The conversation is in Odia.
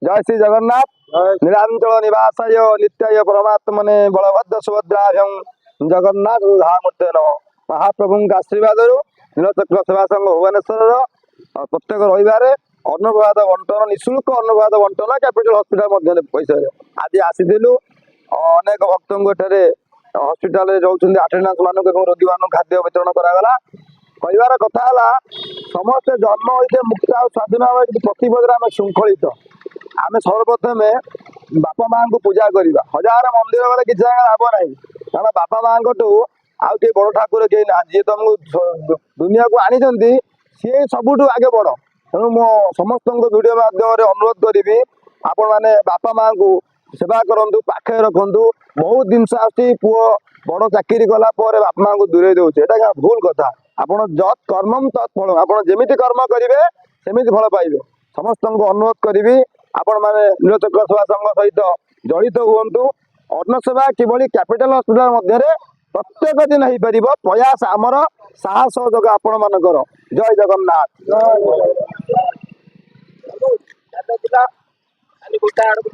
ଜୟ ଶ୍ରୀ ଜଗନ୍ନାଥ। ନୀଳାଞ୍ଚଳ ନିବାସାୟ ନିତ୍ୟାୟ ପରମାତ୍ମନେ ବଳଭଦ୍ର ସୁଭଦ୍ରାଭ୍ୟଂ ଜଗନ୍ନାଥ ଧାମୂର୍ତ୍ତେ ନମଃ। ମହାପ୍ରଭୁଙ୍କ ଆଶୀର୍ବାଦରୁ ନୀଳଚକ୍ର ସେବା ସଂଘ ଭୁବନେଶ୍ୱରର ପ୍ରତ୍ୟେକ ରବିବାରେ ଅନ୍ନପ୍ରସାଦ ବଣ୍ଟନ, ନିଃଶୁଳ୍କ ଅନ୍ନପ୍ରସାଦ ବଣ୍ଟନ କ୍ୟାପିଟାଲ ହସ୍ପିଟାଲ ମଧ୍ୟରେ ପଇସାରେ ଆଜି ଆସିଥିଲୁ। ଅନେକ ଭକ୍ତଙ୍କୁ ଏଠାରେ ହସ୍ପିଟାଲରେ ରହୁଛନ୍ତି ଆଟେଣ୍ଡାନ୍ସ ମାନଙ୍କୁ ଏବଂ ରୋଗୀମାନଙ୍କୁ ଖାଦ୍ୟ ବିତରଣ କରାଗଲା। କହିବାର କଥା ହେଲା, ସମସ୍ତେ ଜନ୍ମ ହୋଇଛେ ମୁକ୍ତ ଆଉ ସ୍ୱାଧୀନ ଭାବେ, କିନ୍ତୁ ପ୍ରତିପଦରେ ଆମେ ଶୃଙ୍ଖଳିତ। ଆମେ ସର୍ବପ୍ରଥମେ ବାପା ମାଙ୍କୁ ପୂଜା କରିବା। ହଜାର ମନ୍ଦିର ଗଲେ କିଛି ଜାଗା ଲାଭ ନାହିଁ, କାରଣ ବାପା ମାଙ୍କଠୁ ଆଉ କେହି ବଡ ଠାକୁର କେହି ନାହାନ୍ତି। ଯିଏ ତମକୁ ଦୁନିଆକୁ ଆଣିଛନ୍ତି, ସିଏ ସବୁଠୁ ଆଗେ ବଡ। ତେଣୁ ମୁଁ ସମସ୍ତଙ୍କ ଭିଡ଼ିଓ ମାଧ୍ୟମରେ ଅନୁରୋଧ କରିବି, ଆପଣମାନେ ବାପା ମାଙ୍କୁ ସେବା କରନ୍ତୁ, ପାଖରେ ରଖନ୍ତୁ। ବହୁତ ଜିନିଷ ଆସୁଛି, ପୁଅ ବଡ ଚାକିରି କଲା ପରେ ବାପା ମାଙ୍କୁ ଦୂରେଇ ଦଉଛି। ଏଇଟା ଭୁଲ କଥା। ଆପଣ ଯତ୍ କର୍ମମ୍ ତତ୍ ଫଳ। ଆପଣ ଯେମିତି କର୍ମ କରିବେ, ସେମିତି ଫଳ ପାଇବେ। ସମସ୍ତଙ୍କୁ ଅନୁରୋଧ କରିବି, ଆପଣମାନେ ନୀଳଚକ୍ର ସେବା ସଂଘ ସହିତ ଜଡ଼ିତ ହୁଅନ୍ତୁ। ଅନ୍ନ ସେବା କିଭଳି କ୍ୟାପିଟାଲ ହସ୍ପିଟାଲ ମଧ୍ୟରେ ପ୍ରତ୍ୟେକ ଦିନ ହେଇପାରିବ, ପ୍ରୟାସ ଆମର, ସାହସ ଯୋଗ ଆପଣମାନଙ୍କର। ଜୟ ଜଗନ୍ନାଥ। ଥିଲା, ଖାଲି ଗୋଟା ଆଡ଼କୁ।